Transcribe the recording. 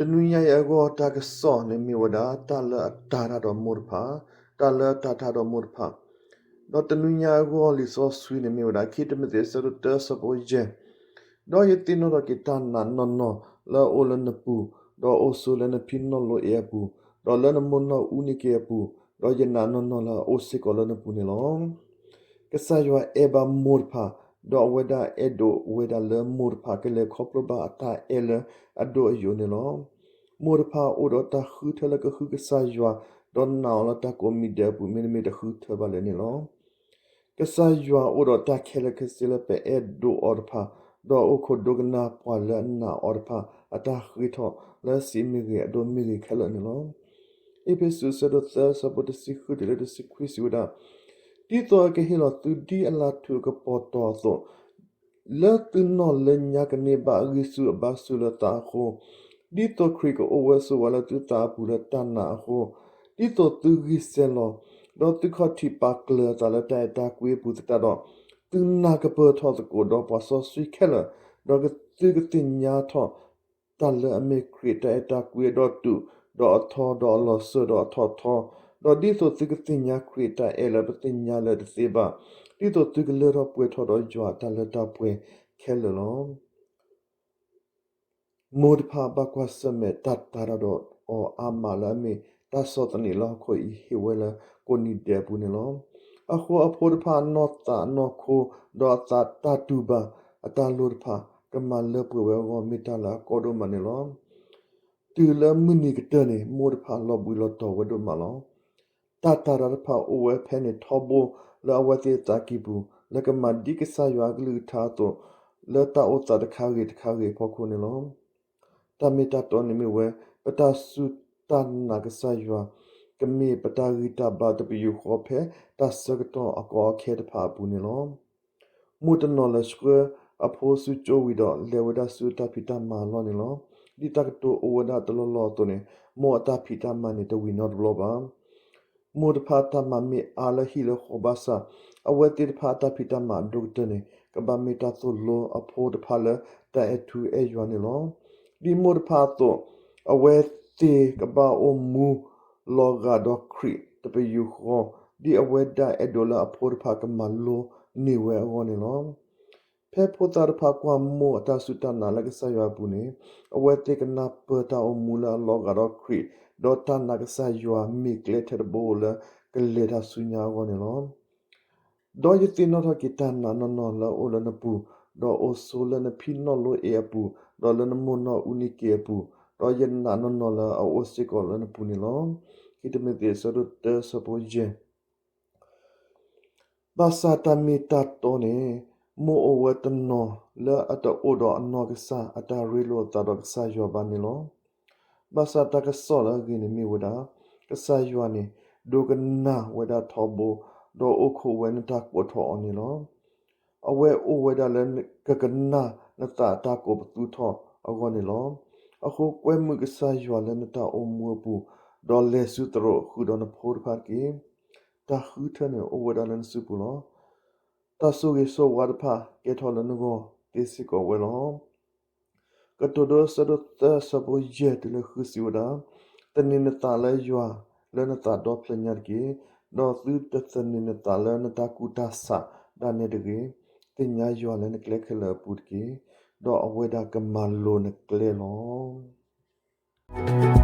တနွံညါအံၤအဂီၢ် တၢ်ကစီၣ်န့ၣ်မ့ၢ်ဝဲဒၣ် တၢ်လၢအတၤတၢ်ဒီးမိၢ်တဖၣ်, တၢ်လၢအတၤတၢ်ဒီးမိၢ်တဖၣ်, ဒီးတနွံညါအဂီၢ် လံာ်စီဆှံန့ၣ်မ့ၢ်ဝဲဒၣ် ခံတံၤမသ့း အဆၢဒိၣ်တၢ အဆၢဖိယဲၢ်, ဒီးယသ့ၣ်နီၣ်ထီၣ်က့ၤတၢ်နာ်နီၢ်နီၢ်လၢအအိၣ်လၢနပူၤ, ဒီးအိၣ်ဆိးလၢနဖံနီၣ်လိအ့အပူၤ, ဒီးလၢနမိၢ်နီၢ်အူန့ၢ်က့ၤအပူၤ, ဒီးယနာ်နီၢ်နီၢ်လၢအအိၣ်စ့ၢ်ကီးလၢနပူၤန့ၣ်လီၤ. ကစၢ်ယွၤအဲၣ်ဘၣ်မိၢ်တဖၣ်, ဒီးအဝဲဒၣ်အဲၣ်ဒိးဝဲဒၣ်လၢမိၢ်တဖၣ်ကလဲၤခီဖျိဘၣ်အတၢ်အဲၣ်လၢအဒိၣ်အယိာ်န့ၣ်လီၤ. မိၢ်တဖၣ်အိၣ်ဒီးတၢ်ဃုထၢလၢကဃုကစၢ်ယွၤ, ဒီးနာ်အီၤလၢတၢ်ကိးမံၤဒဲးအပူၤ မ့တမ့ၢ်တဃုထၢဘၣ်လၢၤန့ၣ်လီၤ. ကစၢ်ယွၤအိၣ်ဒီးတၢ်ခဲလၢာ်ခဲဆ့လၢပအဲၣ်ဒိးအီၤတဖၣ်, ဒီးအိၣ်ခိးဒိကနၣ်ပှၤလၢအနာ်အီၤတဖၣ် အတၢ်ဃ့ထီၣ်လၢစံးမ့ၢ်ဂ့ၤ အဒိၣ်မ့ၢ်ဂ့ၤခဲလၢာ်န့ၣ်လီၤ. အ့းဖ့းစူး အဆၢဒိၣ်သၢ အဆၢဖိတဆံဃုတုၤလၢတဆံခွံစံးဝဲဒၣ်, ဒ်သိးအကဟ့ၣ်လီၤသုဒ်အလၤထူအကပီၤတီၤအသိး, လၢသုနီၣ်လၢညါကန့ၢ်ဘၣ်အဂံၢ်ဆူၣ်အဘါဆူၣ်လၢသးအဃိ, ဒ်သိးခရံာ်ကအိၣ်ဝဲဆိးဝါလၢသုသးအပူၤလၢတၢ်နာ်အဃိ, ဒ်သိးသုဂံၢ်စဲၤလီၤ, ဒီးသုခီၣ်ထံးပာ်ကျၢၤအသးလၢတၢ်အဲၣ်တၢ်ကွံအပူၤသတးဒီး, သုနာ်ကပၢၤထီၣ်သကိးဒီးပှၤစီဆှံခဲလၢာ်, ဒီးသုကသ့ၣ်ညါထီၣ် တၢ်လၢအမ့ၢ်ခရံာ်တၢ်အဲၣ်တၢ်ကွံအဒီတူာ်, ဒီးအထီ, ဒီးအလီၤစၢၤ, ဒီးအထီၣ်ထီ, ဒီးဒ်သိးသုကသ့ၣ်ညါခရံာ်တၢ်အဲၣ်လၢပသ့ၣ်ညါလၢတသ့ဘၣ်, ဒ်သိးသုကလၢထီၣ်ပှဲၤထီၣ်ဒီးယွၤအတၢ်လၢတၢ်ပှဲၤခဲလၢာ်လီၤ. မိၢ်တဖၣ်ဘၣ်ကွၢ်ဆၢၣ်မဲာ်တၢ်တၤတၢ်ဒီးအီၤအါမးလၢအမ့ၢ်တၢ်ဆီၣ်သနံးလၢဟီၣ်ခိၣ်အံၤဟ့ၣ်ဝဲလၢကိးနံၤဒဲးအပူၤန့ၣ်လီၤ. အဃိအဖိတဖၣ်အနီၢ်သးအနီၢ်ခိ ဒီးအသးတၢ်တူၢ်ဘၣ်အတၢ်လိၣ်တဖၣ် ကမၤလၢပှဲၤဝဲအဂီၢ် မ့ၢ်တၢ်လၢအကီဒိၣ်မးန့ၣ်လီၤ. တုၤလၢမုၢ်နံၤကတၢၢ်န့ၣ် မိၢ်တဖၣ်လီၤဘှံးလီၤတီၤဝဲဒိၣ်မးလီၤ. တၢ်တၤတၢ်တဖၣ်အိၣ်ဝဲဖဲန့ၣ်ထီဘိလၢအဝဲသ့ၣ်အသးကံၢ်ပူၤ လၢကမၤဒ်ကစၢ်ယွၤအကလုၢ်ကထါအသိး လၢတၢ်အိၣ်သးတခါဂ့ၤတခါဂ့ၤအဖီခိၣ်န့ၣ်လီၤ. တၢ်မ့ၢ်တၢ်တီန့ၣ်မ့ၢ်ဝဲ ပတၢ်စူၢ်တၢ်နာ်ကစၢ်ယွၤ ကမ့ၢ်ပတၢ်ဂံၢ်တၢ်ဘါတပယူာ်ဃီဖဲတၢ်ဆၢကတီၢ်အကီအခဲတဖၣ်အပူၤန့ၣ်လီၤ. မိၢ်တနီၤလဲၤဆှၢအဖိဆူကၠိဝံၤဒီး လဲၤဝဲဒၣ်ဆူအတၢ်ဖံးတၢ်မၤအလီၢ်န့ၣ်လီၤ. ဒ်တၢ်ကတိၤအိၣ်ဝဲဒၣ်တလီၢ်လီၢ်အသိးန့ၣ် မိၢ်အတၢ်ဖံးတၢ်မၤန့ၣ်တဝံၤနီတဘျီဘၣ်. မိၢ်တဖၣ်တၢ်မၤမ့ၢ်အါလၢဟံၣ်လၢဃီဘၣ်ဆၣ်, အဝဲသ့ၣ်တဖၣ်အတၢ်ဖံးတၢ်မၤအဒိၣ်ကတၢၢ်န့ၣ် ကဘၣ်မ့ၢ်တၢ်သိၣ်လိအဖိတဖၣ်လၢတၢ်အဲၣ်ထူအဲၣ်ယွၤန့ၣ်လီၤ. ဒ်မိၢ်တဖၣ်အသိး, အဝဲသ့ၣ်ကဘၣ်အိၣ်မူလီၤဂာ်ဒီးခရံာ်တပယူာ်ဃီ, ဒ်အဝဲဒၣ်အဲၣ်ဒိးလၢအဖိတဖၣ်ကမၤလိန့ၢ်ဝဲအဂီၢ်န့ၣ်လီၤ. ဖဲဖိသၣ်တဖၣ်ကွၢ်မိၢ်အတၢ်စူၢ်တၢ်နာ်လၢကစၢ်ယွၤအပူၤန့ၣ်, အဝဲသ့ၣ်ကနၢ်ပၢၢ်တၢ်အိၣ်မူလၢအလီၤဂာ်ဒီးခရံာ်, ဒီးတၢ်နာ်ကစၢ်ယွၤမ့ၢ်ကျဲထဲတဘိလၢကလဲၤတၢ်ဆူညါအဂီၢ်န့ၣ်လီၤ. ဒီးယသ့ၣ်နီၣ်ထီၣ်က့ၤတၢ်နာ်နီၢ်နီၢ်လၢအအိၣ်လၢနပူၤ, ဒီးအိၣ်ဆိးလၢနဖံနီၣ်လိအ့အပူၤ, ဒီးလၢနမိၢ်နီၢ်အူန့ၢ်က့ၤအပူၤ, ဒီးယနာ်နီၢ်နီၢ်လၢအအိၣ်စ့ၢ်ကီးလၢနပူၤန့ၣ်လီၤ. ခံတံၤမသ့း အဆၢဒိၣ်တၢ အဆၢဖိယဲၢ် ဘၣ်ဆၣ်တၢ်မ့ၢ်တၢ်တီန့ၣ်, မိၢ်အိၣ်ဝဲတနီၤလၢအတအိၣ်ဒီးအနီၢ်ကစၢ်အတၢ်ရ့လိာ်အသးဒီးကစၢ်ယွၤဘၣ်န့ၣ်လီၤ. ဘၣ်ဆၣ်တၢ်ကစီၣ်လၢအဂ့ၤန့ၣ်မ့ၢ်ဝဲဒၣ်, ကစၢ်ယွၤန့ၣ် ဒိကနၣ်ဝဲဒၣ်ထီဘိ, ဒီးအိၣ်ခိးဝဲနတၢ်ကိးထီၣ်အီၤန့ၣ်လီၤ. အဝဲအိၣ်ဝဲဒၣ်လၢကကနၣ်နသးအတၢ်ကိးပသူထီၣ်အဂီၢ်န့ၣ်လီၤ. အဃိကွဲမုာ်ကစၢ်ယွၤလၢနတၢ်အိၣ်မူအပူၤ, ဒီးလဲၤဆူသရိာ်ဃုာ်ဒီးနဖိတဖၣ်တက့ၢ်. တၢ်ဃုထၢန့ၣ်အိၣ်ဝဲဒၣ်လၢနစုပူၤလီၤ. တၢ်ဆိၣ်ဂ့ၤဆိၣ်ဝါတဖၣ်ကဲထီၣ်လၢနဂီၢ်သ့စ့ၢ်ကီးဝဲလီၤ. ကတိၤဒိ အဆၢဒိၣ်သၢ အဆၢဖိယဲၢ်တုၤလၢဃုစံးဝဲဒၣ်, သန့ၤနသးလၢယွၤလၢနသးဒီဖျၢၣ်ညါတက့ၢ်. ဒီးသုတသန့ၤနသးလၢနတၢ်ကူၣ်တၢ်ဆးဒၣ်နဲတဂ့ၤ. သ့ၣ်ညါယွၤလၢနကျဲခဲလၢာ်အပူၤတက့ၢ်. ဒီးအဝဲဒၣ်ကမၤလိၤနကျဲလီၤ.